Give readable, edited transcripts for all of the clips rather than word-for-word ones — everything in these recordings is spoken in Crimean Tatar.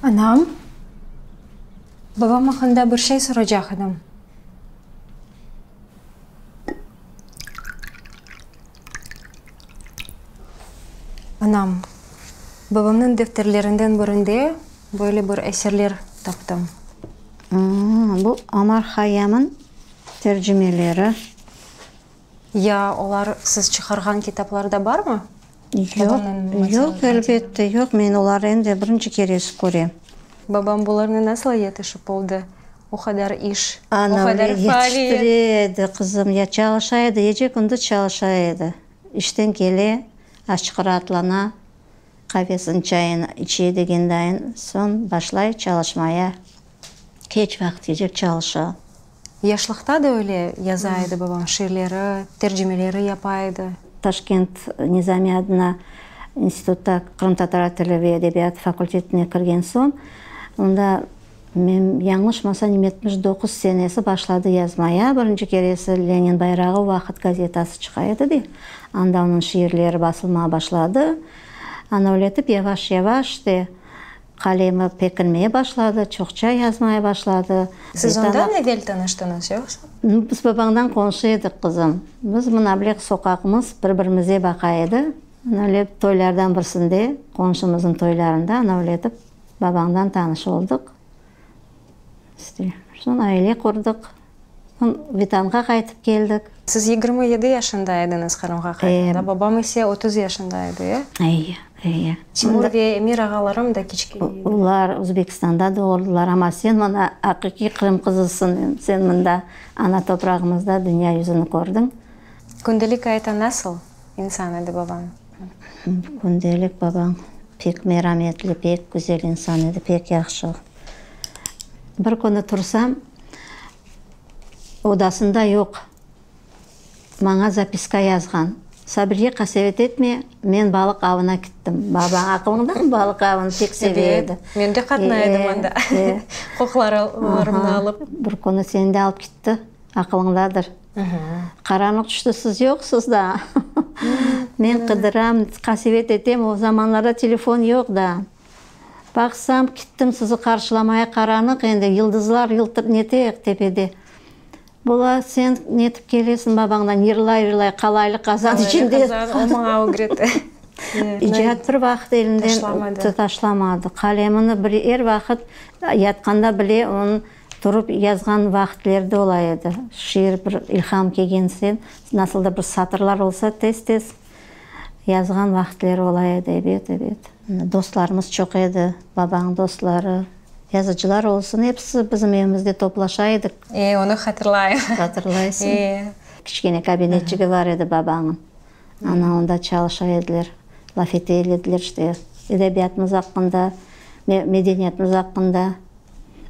Anam, babam aqqında bir şey soracaq edim. Anam, babamnıñ defterlerinden birinde böyle bir eserler taptım. Bu Omar Hayyam'ın tercimeleri. Ya olar siz çıqarğan kitaplarda barmı? Yoq, yoq, elbette, yoq. Men olarnı endi birinci keresi körem. Babam bularnı nasıl yetişip oldı? O qadar iş, o Ana qadar öyle faaliyet. yetiştire edi, qızım. Ya çalışa edi, gece-kündüz çalışa edi. İşten kele, azçıq raatlana, qavesini, çayını içe degendayın, soñ başlay çalışmaya. Keç vaqıtgece çalışa. Yaşlıqta da öyle yaza edi babam, şiirleri, tercimeleri yapa edi. Taşkent Nizami adına institutta qırımtatar tili ve edebiyatı fakultetine kirgen soñ, onda, men yañlışmasam, 79 senesi başladı yazmaya. Birinci keresi Lenin bayrağı o vaqıt gazetası çıqa edi de, anda onıñ şiirleri basılmağa başladı. Ana öyle etip yavaş-yavaş işte Qalemi pekinmeye başladı, çoqça yazmaya başladı. Siz ondan evel tanıştıñız, yoqsa? Biz babañdan qonşu edik, qızım. Biz mına bile soqaqımız bir-birimize baqa edi. Ana öyle toylardan birisinde, qonşumıznıñ toylarında ana öyle etip babañdan tanış oldıq. İşte, soñ aile qurdıq. Soñ Vetanğa qaytıp keldik. Siz 27 yaşında ediñiz Qırımğa qaytqanda, babam ise 30 yaşında edi, e? Eyi, eyi. Timur ve Emir ağalarım da kiçkene edi. Olar Özbekistanda doğurdılar, amma sen mına aqiqiy Qırım qızısıñ, sen mında, ana toprağımızda dünya yüzüni kördiñ. Kündelik ayata nasıl insan edi babañ? Kündelik babañ pek merametli, pek güzel insan edi, pek yahşı. Bir künü tursam, odasında yoq. Maña zapiska yazğan, Sabriye, qasevet etme, men balıq avına kittim. Babañ aqılıñdamı, balıq avını pek seve edi. Ebet, men de qatnay edim anda, qoqlarımnı alıp. Bir künü seni de alıp kitti, aqılıñdadır. Qaranlıq tüşti, siz yoqsız da. Men qıdıram, qasevet etem, o zamanlarda telefon yoq da. Baqsam, kittim sizi qarşılamaya, qaranıq endi, yıldızlar yıltır nete tepede. Bola, sen netip kelesiñ babañdan, yırlay-yırlay qalaylı qazan içinde. Qalaylı qazan, o maña ögretti. İcat bir vaqıt elinden taşlamadı. Qalemini bir er vaqıt, yatqanda bile onıñ turıp yazğan vaqıtleri de ola edi. Şiir bir ilham kelgen sen, nasıl da bir satırlar olsa, tez-tez Yazğan vaqıtleri ola edi, ebet, ebet. Dostlarımız çoq edi, babañıñ dostları, yazıcılar olsun, episi bizim evimizde toplaşa edik. E, onı hatırlayım. Hatırlaysıñ? E. Kiçkene kabinetçigi bar edi babañıñ. Ana, onda çalışa ediler, laf ete ediler, işte, edebiyatımız aqqında, medeniyetimiz aqqında.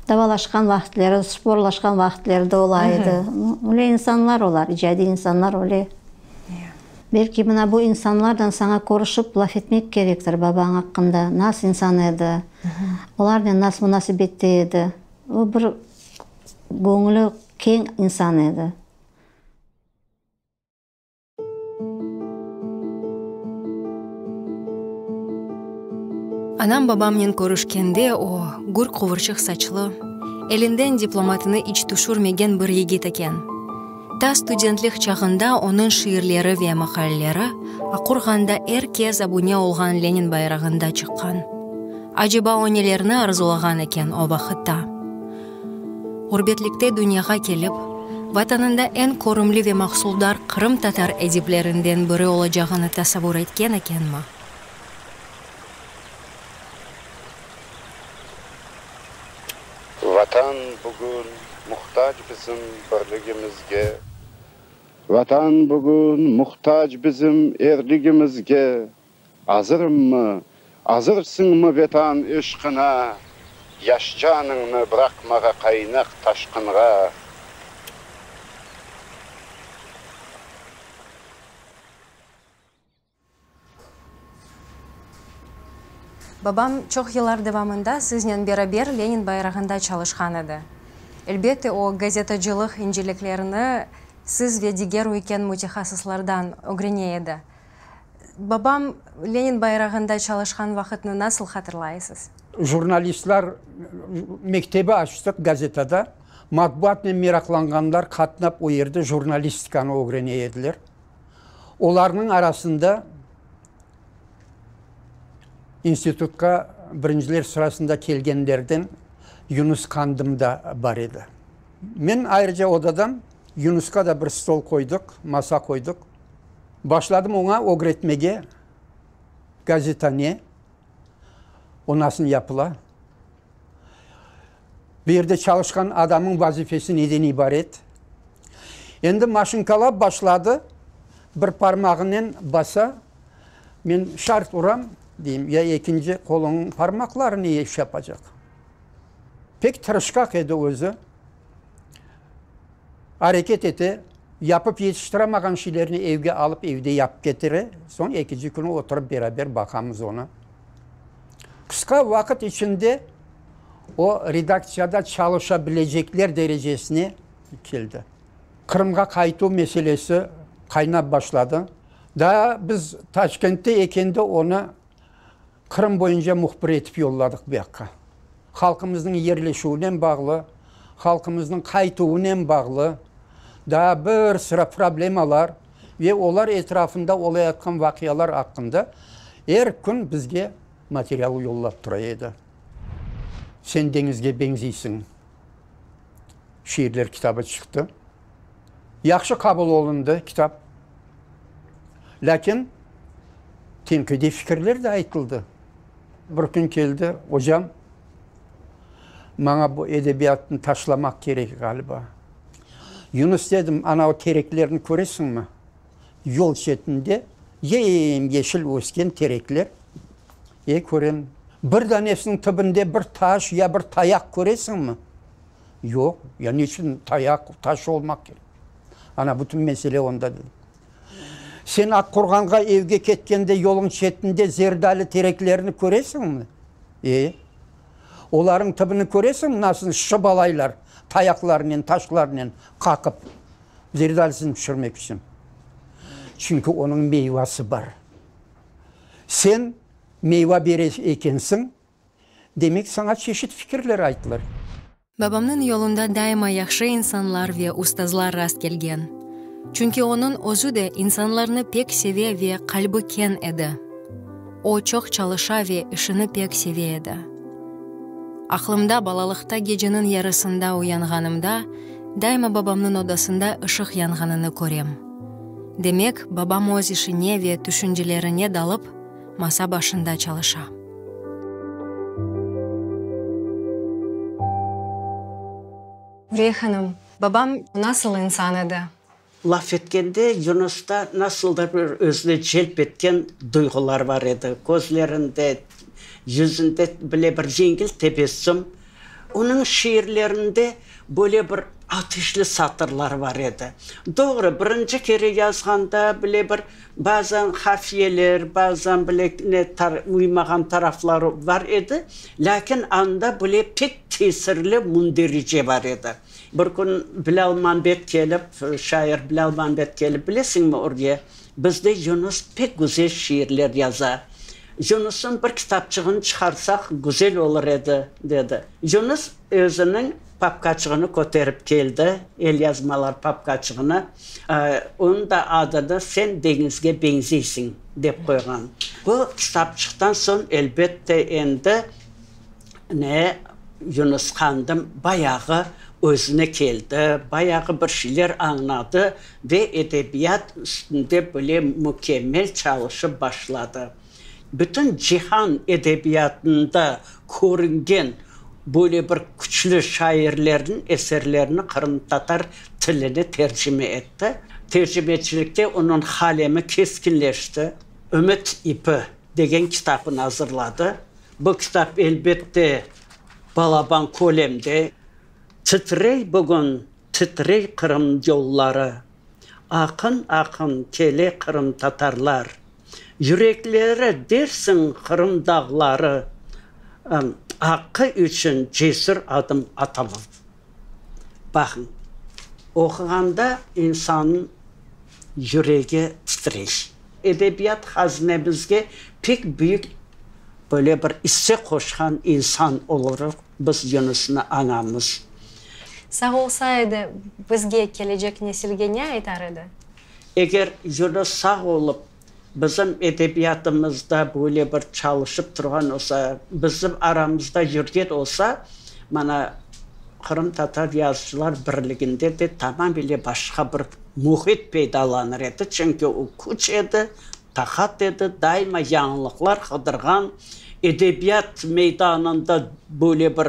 Davalaşqan vaqıtleri, sporlaşqan vaqıtleri de ola edi. Öyle insanlar olar, icadiy insanlar öyle. Belki mına bu insanlarnen saña körüşip laf etmek kerektir babañ aqqında, nas insan edi, olarnen nas munasebette edi. O bir göñüli keñ insan edi. Anam babamnen körüşkende o, gür quvurçıq saçlı, elinden diplomatını iç tüşürmegen bir yigit eken. Ta studentlik çağında onıñ şiirleri ve maqaleleri Aqurğanda er kes abune olğan Lenin bayrağında çıqqan. Aceba o nelerni arzulağan eken o vaqıtta? Ğurbetlikte dünyağa kelip, Vatanında eñ körümli ve mahsuldar qırımtatar ediplerinden biri olacağını tasavvur etken ekenmi? Vatan bugün muhtac bizim birligimizge. Vatan bugün muhtac bizim erligimizge. Azırımmı, azırsıñmı Vetan eşqına, yaş canıñnı bıraqmağa qaynaq taşqınğa? Babam çoq yıllar devamında siznen beraber Lenin bayrağında çalışqan edi. Elbette, o, gazetacılıq inceliklerini siz ve diger üyken mütehassıslardan ögrene edi. Babam Lenin bayrağında çalışqan vaqıtnı nasıl hatırlaysız? Jurnalistler mektebi açtıq gazetada. Matbuatnen meraqlanğanlar qatnap o yerde jurnalistikanı ögrene ediler. Olarnıñ arasında institutqa birinciler sırasında kelgenlerden Yunus Qandım da bar edi. Men ayrıca odadan Yunusqa da bir stol qoydıq, masa qoydıq. Başladım oña ögretmege, gazeta ne, o nasıl yapıla, bu yerde çalışqan adamnıñ vazifesi neden ibaret. Endi maşinkalap başladı, bir parmağınen basa, men şart uram, deyim, ya ekinci qoluñnıñ parmaqları ne iş yapacaq? Pek tırışqaq edi özü. Areket ete, yapıp yetiştiramağan şeylerni evge alıp, evde yapıp ketire, soñ ekinci künü oturıp beraber baqamız onı. Qısqa vaqıt içinde o, redaktsiyada çalışa bilecekler derecesine keldi. Qırımğa qaytuv meselesi qaynap başladı. Daa biz Taşkentte ekende onı Qırım boyunca mühbir etip yolladıq bu yaqqa. Halqımıznıñ yerleşüvinen bağlı, halqımıznıñ qaytuvınen bağlı daa bir sıra problemalar ve olar etrafında olayatqan vaqialar aqqında er kün bizge material yollap tura edi. Sen deñizge beñziysiñ şiirler kitabı çıqtı. Yahşı qabul olundı kitap. Lâkin tenqidiy fikirler de aytıldı. Bir kün keldi, Ocam, maña bu edebiyatnı taşlamaq kerek ğaliba. Yunus, dedim, ana o tereklerni köresiñmi? Yol çetinde yem-yeşil ösken terekler. E, körem. Bir danesiniñ tübünde bir taş ya bir tayaq köresiñmi? Yoq. Ya neçün tayaq, taş olmaq kerek? Ana, bütün mesele onda, dedim. Sen Aqqurğanğa evge ketkende yoluñ çetinde zerdali tereklerini köresiñmi? E. Olarıñ tübüni köresiñmi, nasıl şıbalaylar tayaqlarnen, taşlarnen qaqıp, zerdalisini tüşürmek içün? Çünki onıñ meyvası bar. Sen meyva bere ekensiñ, demek saña çeşit fikirler aytılır. Babamnıñ yolunda daima yahşı insanlar ve ustazlar rast kelgen. Çünki onıñ özü de insanlarnı pek seve ve qalbi keñ edi. O, çoq çalışa ve işini pek seve edi. Aqlımda, balalıqta geceniñ yarısında uyanğanımda, daima babamnıñ odasında ışıq yanğanını körem. Demek, babam öz işine ve tüşüncelerine dalıp, masa başında çalışa. Uriye hanım, babam nasıl insan edi? Laf etkende Yunusta nasıldır bir özüne celp etken duyğular bar edi. Közlerinde, yüzünde bile bir yengil tebessüm. Onıñ şiirlerinde böyle bir ateşli satırlar bar edi. Doğru, birinci kere yazğanda bile bir bazan hafiyeler, bazan bile ne uymağan tarafları bar edi, lâkin anda bile pek tesirli münderice bar edi. Bir kün Bilâl Mambet kelip, şair Bilâl Mambet kelip, bilesiñmi, Ürge, bizde Yunus pek güzel şiirler yaza. Yunusnıñ bir kitapçığını çıqarsaq, güzel olur edi, dedi. Yunus özüniñ papkaçığını köterip keldi, elyazmalar papkaçığını. Onıñ da adını Sen deñizge beñzeysiñ, dep qoyğan. Bu kitapçıqtan soñ, elbette, endi ne Yunus Qandım bayağı özüne keldi, bayağı bir şeyler añladı ve edebiyat üstünde böyle mükemmel çalışıp başladı. Bütün cihan edebiyatında körüngen böyle bir küçlü şairlerniñ eserlerini qırımtatar tiline tercime etti. Tercimecilikte onıñ qalemi keskinleşti. Ümüt ipi degen kitabını azırladı. Bu kitap, elbette, balaban kölemde. Titrey bugün, titrey Qırım yolları, Aqın-aqın kele qırımtatarlar. Yürekleri dersiñ Qırım dağları, Aqqı içün cesür adım atalar. Baqıñ, oquğanda insannıñ yüregi titrey. Edebiyat hazinemizge pek büyük. Böyle bir isse qoşqan insan olaraq biz Yunusnı añamız. Sağ olsa edi, bizge, kelecek nesilge ne aytar edi? Eger Yunus sağ olıp, bizim edebiyatımızda böyle bir çalışıp turğan olsa, bizim aramızda yürgen olsa, mana, Qırımtatar yazıcılar birliginde de tamamile başqa bir mühit peydalanır edi, çünki o küç edi, Taqat edi, daima yañılıqlar qıdırğan, edebiyat meydanında böyle bir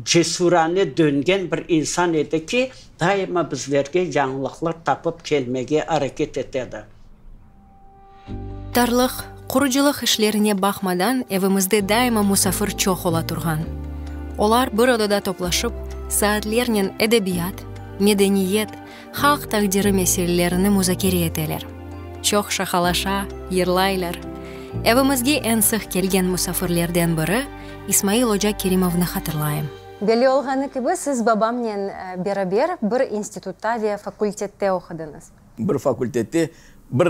cesürane döngen bir insan edi ki, daima bizlerge yañılıqlar tapıp kelmege areket etedi. Tarlıq, qurucılıq işlerine baqmadan, evimizde daima musafir çoq ola turğan. Olar bir odada toplaşıp, saatlernen edebiyat, medeniyet, Halq taqdiri meselelerini muzakere eteler. Çoq şaqalaşa, yırlaylar. Evimizge eñ sıq kelgen musafirlerden biri İsmail oca Kerimovnı hatırlayım. Belli olğanı kibi, siz babamnen beraber bir institutta ve fakultette oqudıñız. Bir fakultette, bir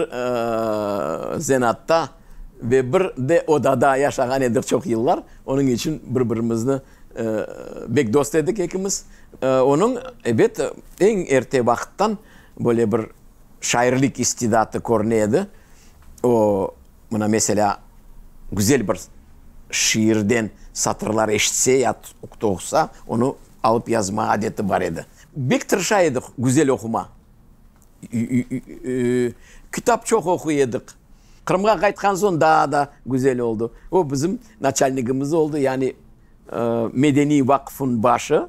zenatta ve bir de odada yaşağan edik çoq yıllar. Onıñ içün bir-birimizni Bek dost edik ekimiz. Onıñ, ebet, eñ erte vaqıttan böyle bir şairlik istidatı körüne edi. O, mına, meselâ, güzel bir şiirden satırlar eşitse ya oqusa, onı alıp yazma adeti bar edi. Bek tırışa edik güzel oquma. Kitap çoq oquy edik. Qırımğa qaytqan soñ daa da güzel oldı. O bizim naçalnigimiz oldı, yani Medeniy vaqfıñ başı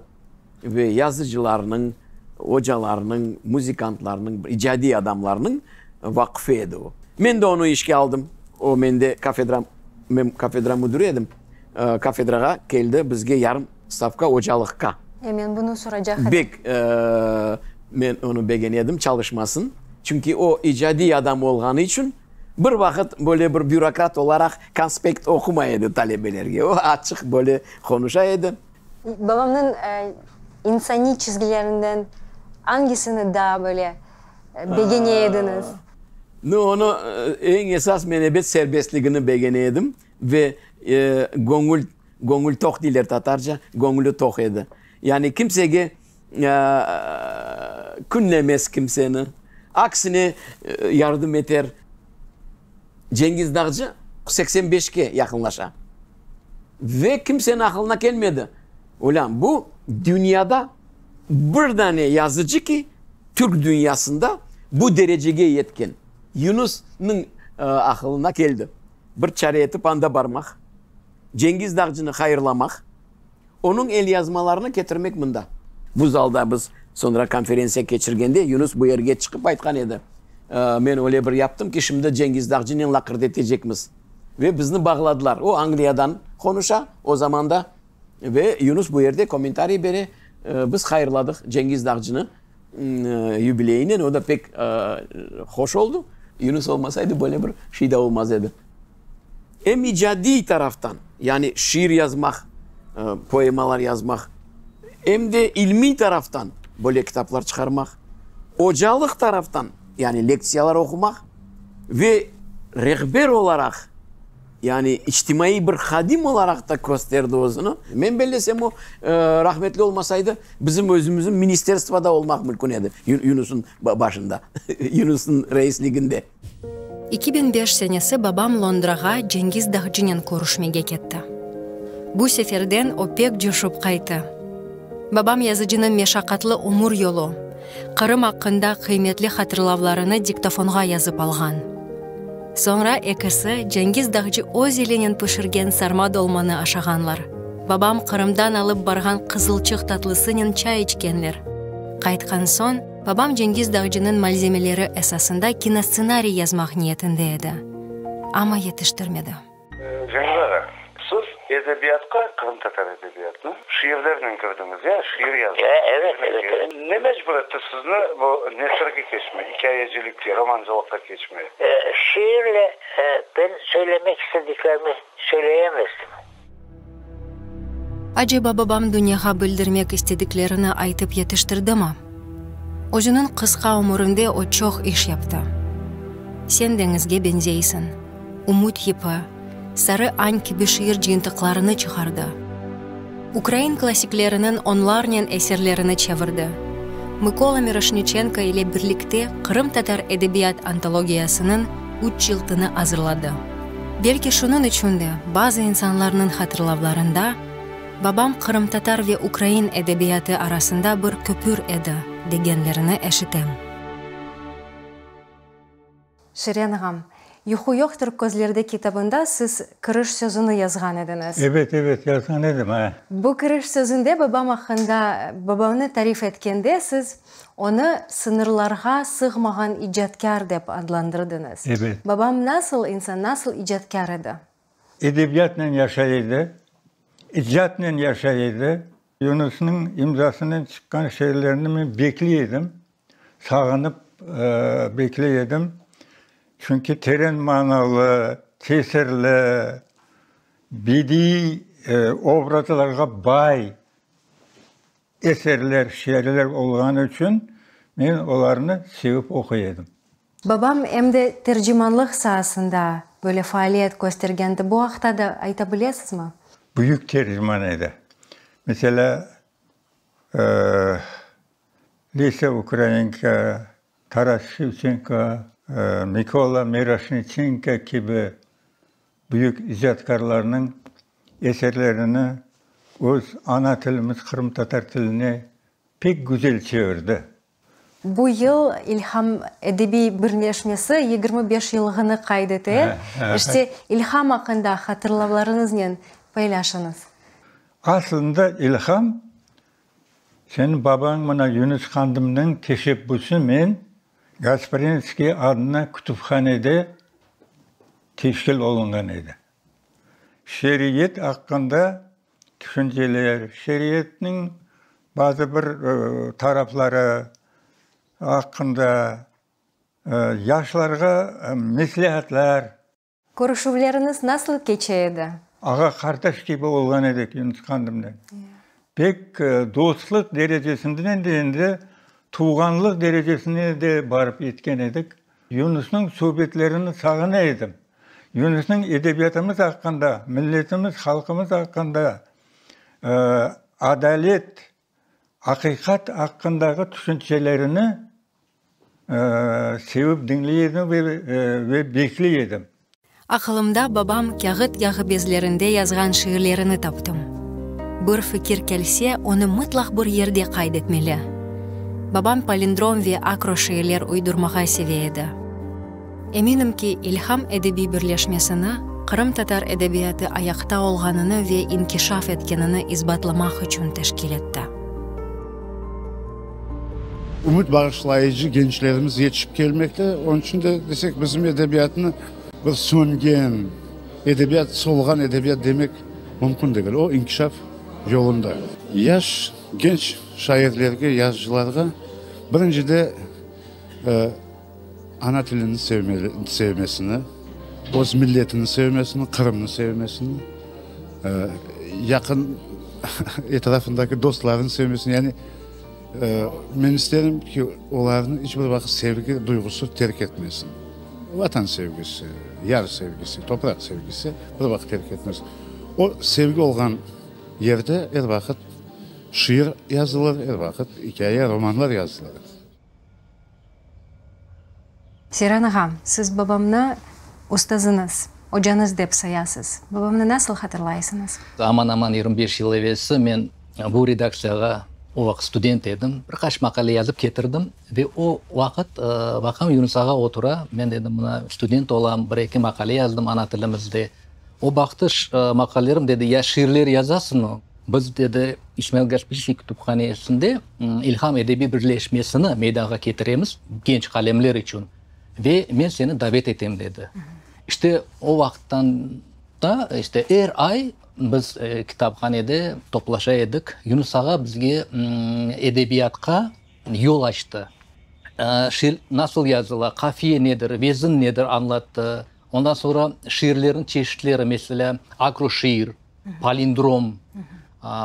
ve yazıcılarnıñ, ocalarnıñ, muzikantlarnıñ, icadiy adamlarnıñ vaqfı edi o. Men de onı işke aldım. O mende kafedra, men kafedra müdiri edim, kafedrağa keldi bizge yarım stavka ocalıqqa. E, men bunı soracaq edim. Bek men onı begene edim, çalışmasın. Çünki o icadiy adam olğanı içün bir vaqıt böyle bir bürokrat olaraq konspekt oqumay edi talebelerge. O açıq böyle qonuşa edi. Babamnıñ insaniy çizgilerinden angisini daa böyle begene ediñiz? Nu, onı eñ esas men ebet serbestligini begene edim ve göñül, göñül toq deyler tatarca, göñlü toq edi. Yani kimsege künlemez kimseni, aksine yardım eter. Cengiz Dağcı 85-ke yaqınlaşa ve kimseniñ aqılına kelmedi, olân, bu dünyada bir dane yazıcı ki, türk dünyasında bu derecege yetken. Yunusnıñ aqılına keldi, bir çare etip anda barmaq, Cengiz Dağcını hayırlamaq, Onıñ elyazmalarını ketirmek mında. Bu zalda biz soñra konferentsiya keçirgende Yunus bu yerge çıqıp aytqan edi, Men öyle bir yaptım ki, şimdi Cengiz Dağcınen laqırdı etecekmiz. Ve bizni bağladılar. O, Angliyadan qonuşa o zamanda ve Yunus bu yerde kommentariy bere. Biz hayırladıq Cengiz Dağcını yubileyinen, o da pek hoş oldı. Yunus olmasaydı, böyle bir şey de olmaz edi. Em icadiy taraftan, yani şiir yazmaq, poemalar yazmaq, em de ilmiy taraftan, böyle kitaplar çıqarmaq, ocalıq taraftan, yani lektsiyalar oqumaq ve rehber olaraq, yani içtimaiy bir hadim olaraq da kösterdi özüni. Men bellesem, o, rahmetli olmasaydı, bizim özümizniñ ministerstvo da olmaq mümkün edi Yunusnıñ başında, Yunusnıñ reisliginde. 2005 senesi babam Londrağa Cengiz Dağcınen körüşmege ketti. Bu seferden o pek coşup qaytı. Babam yazıcınıñ meşaqatlı ömür yolu, Qırım aqqında qıymetli hatırlavlarını diktofonğa yazıp alğan. Soñra ekisi Cengiz Dağcı öz elinen pişirgen sarma dolmanı aşağanlar. Babam Qırımdan alıp barğan qızılçıq tatlısınen çay içkenler. Qaytqan soñ, Babam Cengiz Dağcınıñ malzemeleri esasında kinostsenariy yazmaq niyetinde edi, amma yetiştirmedi. Cengiz ağa, siz edebiyatqa, qırımtatar edebiyatına şiirlernen kirdiñiz, ya? Şiir yazdıñız. Evet, evet, evet. Ne mecbur etti sizni bu nesirge keçmeye, ikâyecilikke, romancılıqqa keçmeye? Şiirle ben söylemek istediklerimi söyleyemezdim. Aceba babam dünyağa bildirmek istediklerini aytıp yetiştirdimi? Özüniñ qısqa ömürinde o çoq iş yaptı. Sen deñizge beñzeysiñ, ümüt yipi, Sarı añ kibi şiir cıyıntıqlarını çıqardı. Ukrain klassikleriniñ onlarnen eserlerini çevirdi. Mıkola Miroşniçenko ile birlikte Qırımtatar edebiyat antologiyasınıñ üç cıltını azırladı. Belki şunıñ içün de bazı insanlarnıñ hatırlavlarında babam qırımtatar ve ukrain edebiyatı arasında bir köpür edi degenlerini eşitem. Şirin ağam, Yuqu yoqtır közlerde kitabında siz kiriş sözüni yazğan ediñiz. Ebet, ebet, yazğan edim, a. Bu kiriş sözünde babam aqqında, babamnı tarif etkende siz onı sıñırlarğa sığmağan icatkâr dep adlandırdıñız. Ebet. Babam nasıl insan, nasıl icatkâr edi? Edebiyatnen yaşay edi, icatnen yaşay edi. Yunusnıñ imzasınen çıqqan şiirlerini men bekley edim. Sağınıp bekley edim, çünki teren manalı, tesirli, bediiy obrazlarğa bay eserler, şiirler olğanı içün men olarnı sevip oquy edim. Babam em de tercimanlıq saasında böyle faaliyet köstergendi. Bu aqta da ayta bilesizmi? Büyük terciman edi. Meselâ, Lesâ Ukrainka, Taras Şevçenko, Mikola Miroşniçenko kibi büyük icatkârlarnıñ eserlerini öz ana tilimiz qırımtatar tiline pek güzel çevirdi. Bu yıl İlham edebiy birleşmesi 25 yılığını qayd ete. İşte, İlham aqqında hatırlavlarıñıznen paylaşıñız. Aslında İlham Seniñ babañ mına Yunus Qandımnıñ teşebbüsimen Gasprinskiy adına kütüphanede teşkil olunğan edi. Şeriyet aqqında tüşünceler, şeriyetniñ bazı bir tarafları aqqında yaşlarğa mesleatlar. Körüşüvleriñiz nasıl keçe edi? Ağa-qardaş kibi olğan edik Yunus Qandımnen. Pek dostluq derecesinden de endi tuvğanlıq derecesine de barıp yetken edik. Yunusnıñ subetlerini sağına edim. Yunusnıñ edebiyatımız aqqında, milletimiz, halqımız aqqında, adalet, aqiqat aqqındağı tüşüncelerini Sevip diñley edim ve bekley edim. Aqılımda babam kâğıt yağı bezlerinde yazğan şiirlerini taptım. Bir fikir kelse, onı mıtlaq bir yerde qayd etmeli. Babam palindrom ve akroşiirler uydurmağa seve edi. Eminim ki, İlham edebiy birleşmesini qırımtatar edebiyatı ayaqta olğanını ve inkişaf etkenini isbatlamaq içün teşkil etti. Ümüt bağışlayıcı gençlerimiz yetişip kelmekte. Onıñ içün de, desek, bizim edebiyatnı bir söngen edebiyat, solğan edebiyat demek mümkün degil. O, inkişaf yolunda. Yaş, genç şairlerge, yazıcılarğa birincide ana tilini sevmesini, öz milletini sevmesini, Qırımnı sevmesini, yaqın etrafındaki dostlarını sevmesini, yani Men isterim ki, olarnı iç bir vaqıt sevgi duyğusı terk etmesin. Vatan sevgisi, yar sevgisi, topraq sevgisi bir vaqıt terk etmesin. O sevgi olğan yerde er vaqıt şiir yazılır, er vaqıt ikâye, romanlar yazılır. Seyran ağa, siz babamnı ustazıñız, ocañız dep sayasız. Babamnı nasıl hatırlaysıñız? Aman-aman 25 yıl evelsi men bu redaktsiyağa, o vaqıt student edim, bir qaç maqale yazıp ketirdim ve o vaqıt baqam Yunus ağa otura, men dedim, mına student olam, bir-eki maqale yazdım ana tilimizde. O baqtı maqalelerim, dedi, ya şiirler yazasıñmı? Biz, dedi, İsmail Gasprinskiy kütüphanesinde İlham edebiy birleşmesini meydanğa ketiremiz genç qalemler içün ve men seni davet etem, dedi. İşte, o vaqıttan da, işte, er ay biz kitaphanede toplaşa edik. Yunus ağa bizge edebiyatqa yol açtı. Şiir nasıl yazıla, qafiye nedir, vezin nedir añlattı. Ondan soñra şiirlerniñ çeşitleri, meselâ, akroşiir, palindrom,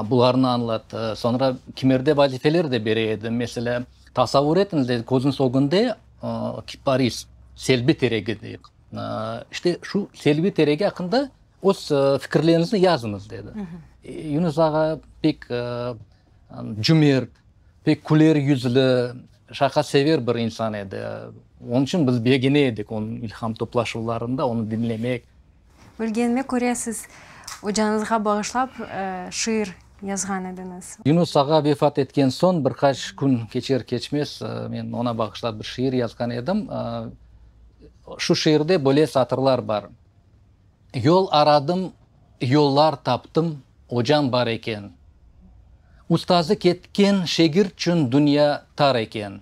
bularnı añlattı. Soñra kimerde vazifeler de bere edi. Meselâ, tasavvur etiñiz, dedi, közüñiz ögünde kiparis, selbi teregi deyik. İşte, şu selbi teregi aqqında. Öz fikirleriñizni yazıñız, dedi. Yunus ağa pek cümert, pek küler yüzlü, şaqasever bir insan edi. Onıñ içün biz begene edik onıñ ilham toplaşuvlarında onı diñlemek. Bilgenime köre, siz ocañızğa bağışlap şiir yazğan ediñiz. Yunus ağa vefat etken soñ bir qaç kün keçer-keçmez men oña bağışlap bir şiir yazğan edim. Şu şiirde böyle satırlar bar. Yol aradım, yollar taptım, ocam bar eken. Ustazı ketken şegirtçün dünya tar eken.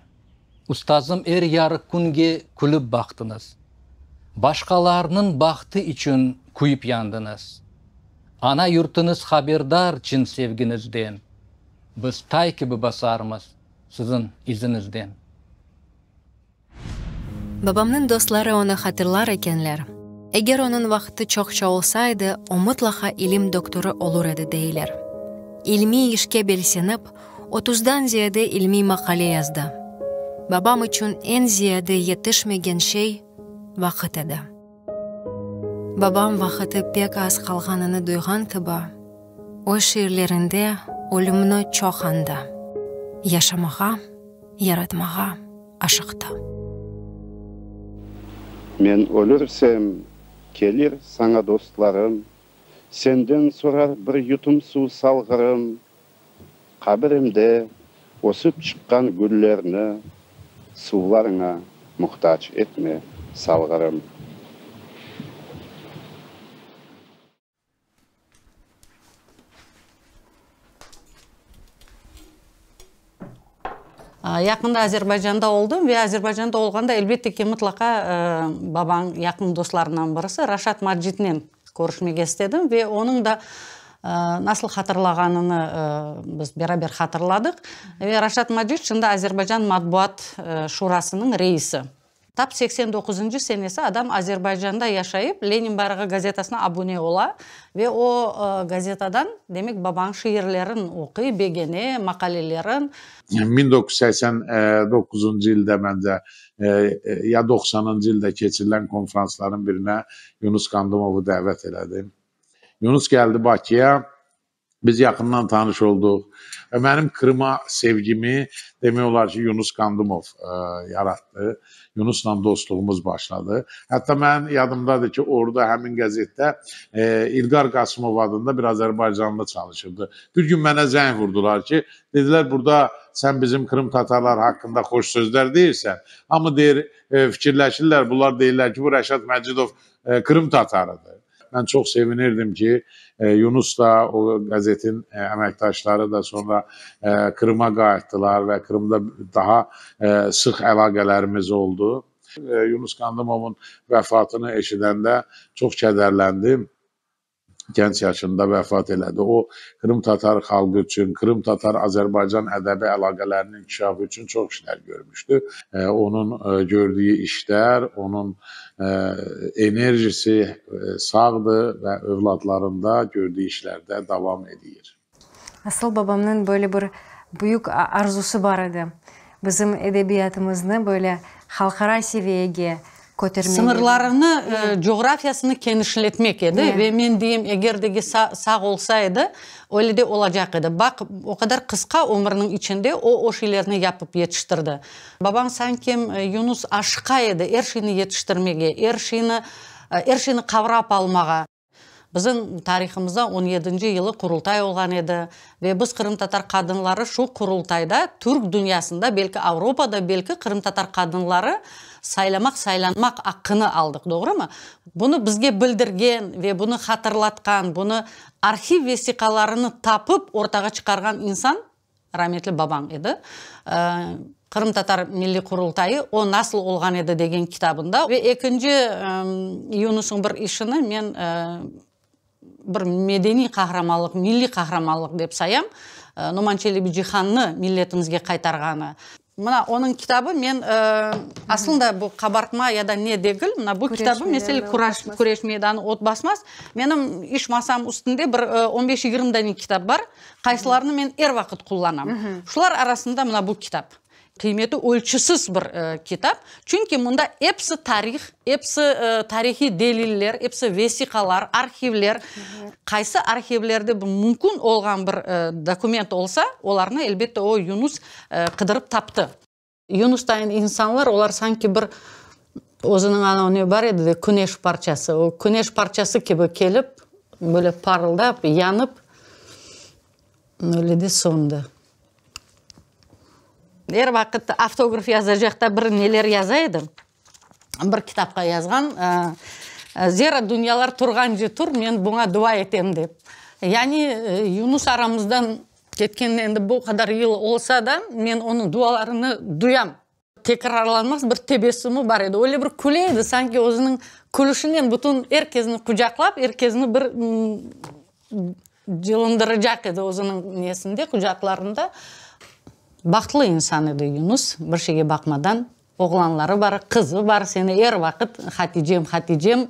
Ustazım er yarıq künge külip baqtıñız. Başqalarnıñ bahtı içün küyip yandıñız. Ana yurtuñız haberdar çın sevgiñizden. Biz tay kibi basarmız siziñ iziñizden. Babamnıñ dostları onı hatırlar ekenler, eger onıñ vaqtı çoqça olsaydı, o mıtlaqa ilim doktorı olur edi, deyler. İlmiy işke belsenip, otuzdan ziyade ilmiy maqale yazdı. Babam içün eñ ziyade yetişmegen şey vaqıt edi. Babam vaqıtı pek az qalğanını duyğan kibi, öz şiirlerinde ölümni çoq añdı, yaşamağa, yaratmağa aşıqtı. Men ölürsem, kelir saña dostlarım, Senden sorar bir yutum suv salğırım. Qabirimde ösüp çıqqan güllerni Suvlarıña muhtac etme, salğırım. Yaqında Azerbaycanda oldım ve Azerbaycanda olğanda, elbette ki, mıtlaqa babañ yaqın dostlarından birisi Raşat Macitnen körüşmege istedim ve onıñ da nasıl hatırlağanını biz beraber hatırladıq. Ve Raşat Macit şimdi Azerbaycan Matbuat Şurasınıñ reisi. Tap 89-ncı senesi adam Azerbaycanda yaşayıp, Lenin bayrağı gazetasına abune ola ve o gazetadan, demek, babañ şiirlerin oquy, begene, maqalelerin. 1989-cı ilde, məncə, ya 90-ıncı ildə keçirilən konfransların birinə Yunus Qandımovu dəvət elədim. Yunus gəldi Bakıya. Biz yaxından tanış olduq və mənim Krıma sevgimi demək olar ki, Yunus Qandımov yaratdı. Yunusla dostluğumuz başladı. Hətta mənim yadımdadır ki, orada həmin qəzetdə İlqar Qasımov adında bir azərbaycanlı çalışırdı. Bir gün mənə zəng vurdular ki, dedilər, burada sən bizim Krım tatarlar haqqında xoş sözlər deyirsən. Hamı deyir, fikirləşirlər, bunlar deyirlər ki, bu Rəşad Məcidov Krım tatarıdır. Mən çox sevinirdim ki, Yunus da, o qəzetin əməkdaşları da sonra Krıma qayıtdılar və Krımda daha sıx əlaqələrimiz oldu. Yunus Qandımovun vəfatını eşidəndə çox kədərləndim. Gənc yaşında vəfat elədi. O, Krım tatar xalqı üçün, Krım tatar-Azərbaycan ədəbi əlaqələrinin inkişafı üçün çox işlər görmüşdü. Onun gördüyü işlər, onun enerjisi sağdır və övladlarında gördüyü işlərdə davam edir. Asıl babamnıñ böyle bir büyük arzusı bar edi, bizim edebiyatımıznı böyle halqara seviyege kötermek. Sıñırlarını, coğrafiyasını kenişletmek edi ve men deyim, eger degi sağ olsa edi, öyle de olacaq edi. Baq, o qadar qısqa ömürniñ içinde o, o şeylerni yapıp yetiştirdi. Babam sanki Yunus aşıqa edi er şeyni yetiştirmege, er şeyni, er şeyni qavrap almağa. Bizim tarihımızda on yedinci yılı Qurultay olğan edi ve biz qırımtatar qadınları şu Qurultayda türk dünyasında, belki Avropada, belki qırımtatar qadınları saylamaq, saylanmaq aqqını aldıq, doğrumı? Bunı bizge bildirgen ve bunı hatırlatqan, bunı arhiv vesiqalarını tapıp ortağa çıqarğan insan Rametli babañ edi. Qırımtatar Milliy Qurultayı, o nasıl olğan edi degen kitabında. Ve ekinci Yunusıñ bir işini men bir medeniy qahramanlıq, milliy qahramanlıq dep sayam, Noman Çelebicihannı milletimizge qaytarğanı. Mına onıñ kitabı men, aslında bu qabartma ya da ne degil, mına bu kitabı, mesele, Küreş meydanı ot basmaz. Menim iş masam üstünde bir on beş-yigirmi dane kitap bar. Qaysılarını men er vaqıt qullanam. Şular arasında mına bu kitap. Qıymeti ölçüsiz bir kitap, çünki mında episi tarih, episi tarihiy deliller, episi vesiqalar, arhivler. Qaysı arhivlerde mümkün olğan bir dokument olsa, olarnı, elbette, o Yunus qıdırıp taptı. Yunustayın insanlar, olar sanki bir özüniñ anavı ne bar edi de, küneş parçası, o küneş parçası kibi kelip, böyle parıldap, yanıp, öyle de söndi. Er vaqıt avtograf yazacaqta bir neler yaza edi. Bir kitapqa yazğan, Zera dünyalar turğance tur, men buña dua etem dep. Yani Yunus aramızdan ketkenine endi bu qadar yıl olsa da, men onıñ dualarını duyam. Tekrarlanmaz bir tebessümi bar edi. Öyle bir küle edi, sanki özüniñ külüşinen bütün er kesni qucaqlap, er kesni bir cılındıracaq edi özüniñ nesinde, qucaqlarında. Bahtlı insan edi Yunus, bir şeyge baqmadan. Oğlanları bar, qızı bar, seni er vaqıt Haticem, Haticem,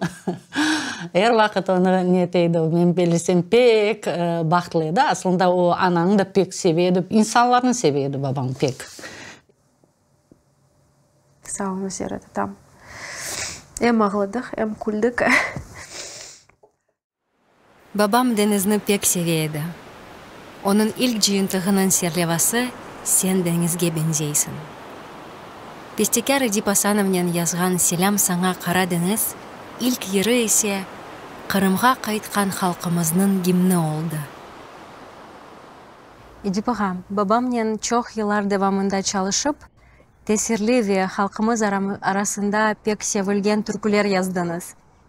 er vaqıt onı ne ete edi, men bilsem, pek bahtlı edi. Aslında o ananı da pek seve edi, insanlarnı seve edi babam pek. Sağ oluñız, Zera tatam. Em ağladıq, em küldik. Babam deñizni pek seve edi. Onıñ ilk cıyıntığınıñ serlevası Sen deñizge beñzeysiñ. Bestekâr Edip Asanovnen yazğan Selâm saña, Qara deñiz ilk yırı ise Qırımğa qaytqan halqımıznıñ gimni oldı. Edip ağa, babamnen çoq yıllar devamında çalışıp, tesirli ve halqımız arasında pek sevilgen türküler yazdıñız.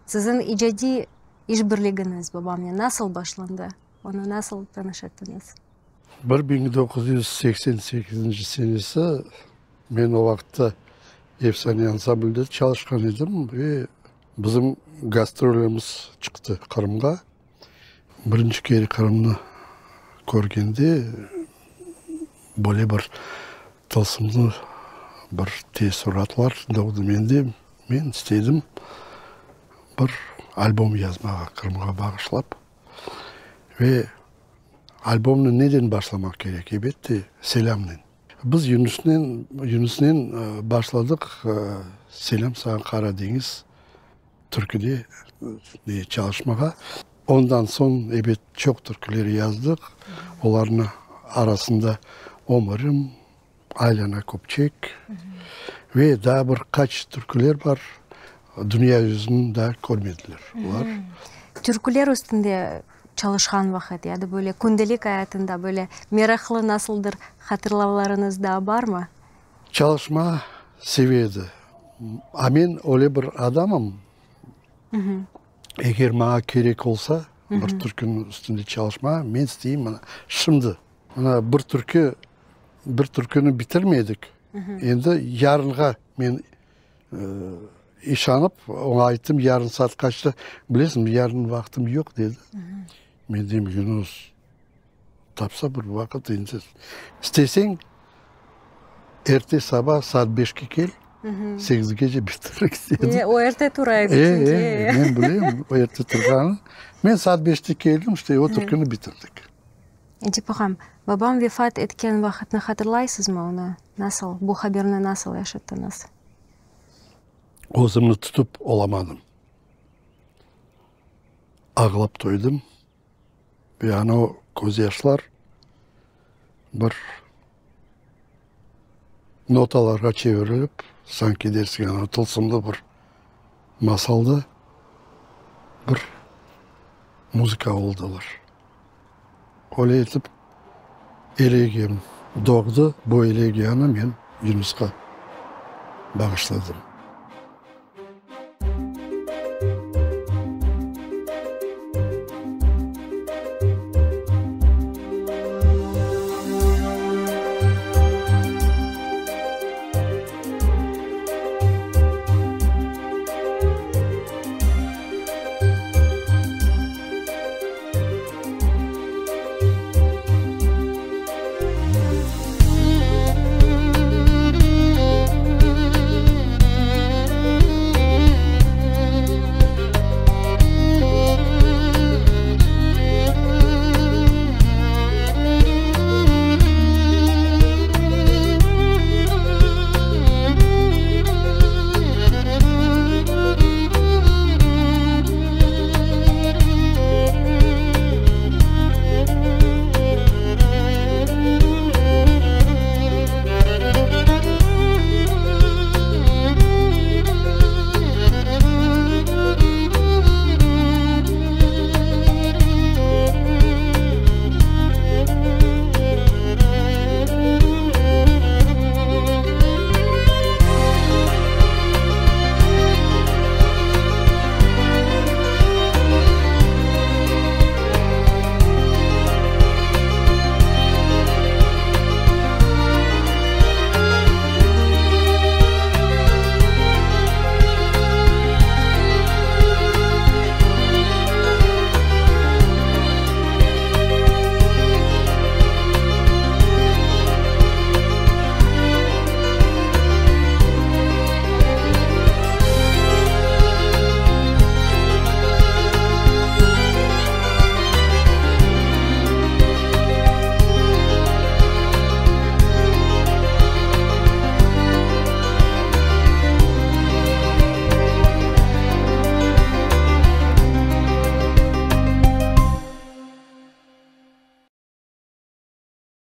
Siziñ icadiy işbirligiñiz babamnen nasıl başlandı? Onı nasıl tanış ettiñiz? 1988 senesi men o vaqıtta Efsane ansamblde çalışqan edim ve bizim gastrolimiz çıqtı Qırımğa. Birinci kere Qırımnı körgende böyle bir tılsımlı bir teessuratlar doğdı mende. Men istedim bir albom yazmağa Qırımğa bağışlap. Ve albomnı neden başlamaq kerek? Ebette, selâmnen. Biz Yunusnen, Yunusnen başladıq Selâm saña, Qara deñiz türküde çalışmağa. Ondan soñ, ebet, çoq türküler yazdıq. Olarnı arasında Ömürim, Aylana köpçek ve daa bir qaç türküler bar, dünya yüzüni daa körmediler olar. Türküler üstünde çalışqan vaqıt ya da böyle kündelik ayatında böyle meraqlı nasıldır hatırlavlarıñız daa barmı? Çalışma seve edi. A men öyle bir adamım, eger maña kerek olsa bir türküniñ üstünde çalışma, men isteyim mına şimdi. Mına bir türkü, bir türküni bitirmedik. Endi yarınğa men işanıp, oña ayttım, yarın saat qaçta, bilesiñmi, yarın vaqtım yoq, dedi. Men deyim, Yunus, tapsa bir vaqıt endi. İsteseñ, erte saba saat beşke kel, segizgece bitirik, dedim. O erte tura edi çünki. E, e, men bilem, o erte turğanı. Men saat beşte keldim, işte o türküni bitirdik. Edip ağam, babam vefat etken vaqıtnı hatırlaysızmı onı? Nasıl, bu haberni nasıl eşittiñiz? Özümni tutıp olamadım. Ağlap toydım ve ana o közyaşlar bir notalarğa çevirilip, sanki dersiñ ana tılsımlı bir masalda bir muzıka oldılar. Öyle etip, elegiyam doğdı, bu elegiyanı men Yunusqa bağışladım.